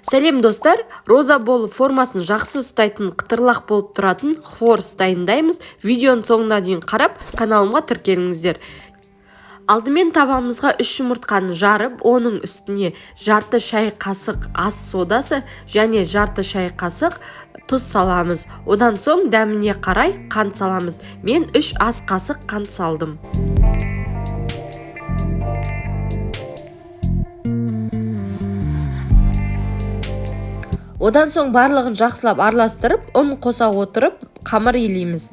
Сәлем, достар! Роза болып формасын жақсы ұстайтын, қытырлақ болып тұратын хворост дайындаймыз. Видеоның соңына дейін қарап, каналыма тіркеліңіздер. Алдымен табамызға 3 жұмыртқаны жарып, оның үстіне жарты шай қасық ас содасы және жарты шай қасық тұз саламыз. Одан соң дәміне қарай қант саламыз. Мен 3 ас қасық қант салдым. Одан соң барлығын жақсылап араластырып, ұн қоса отырып, қамыр илейміз.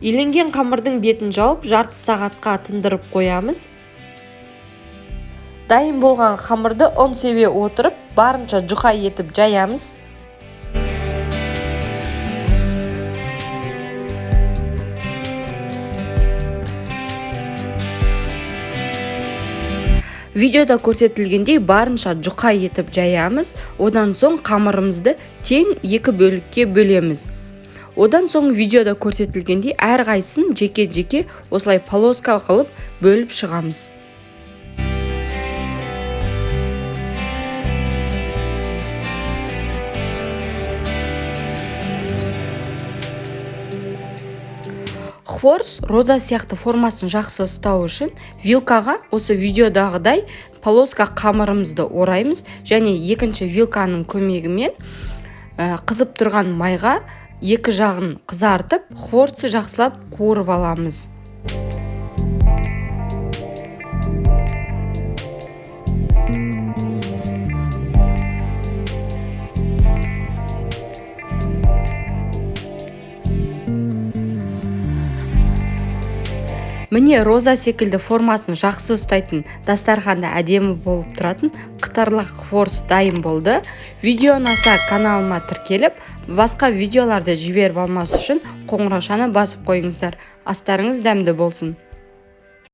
Иленген қамырдың бетін жауып, жарты сағатқа тындырып қоямыз. Дайын болған қамырды ұн себе отырып, барынша жұқа етіп жаямыз. Видеода көрсетілгендей барынша жұқа етіп жаямыз. Одан соң қамырымызды тең екі бөлікке бөлеміз. Одан соң видеода көрсетілгендей әрқайсысын жеке-жеке осылай полоска қылып бөліп шығамыз. Хворост роза сияқты формасын жақсы ұстау үшін вилкаға осы видеодағыдай полоска қамырымызды ораймыз және екінші вилканың көмегімен қызып тұрған майға екі жағын қызартып, хворостты жақсылап қуырып аламыз. Міне, роза секілді формасын жақсы ұстайтын, дастарханда әдемі болып тұратын қытырлақ хворост дайын болды. Видео ұнаса, каналыма тіркеліп, басқа видеоларды жіберіп алмас үшін қоңыраушаны басып қойыңыздар. Астарыңыз дәмді болсын.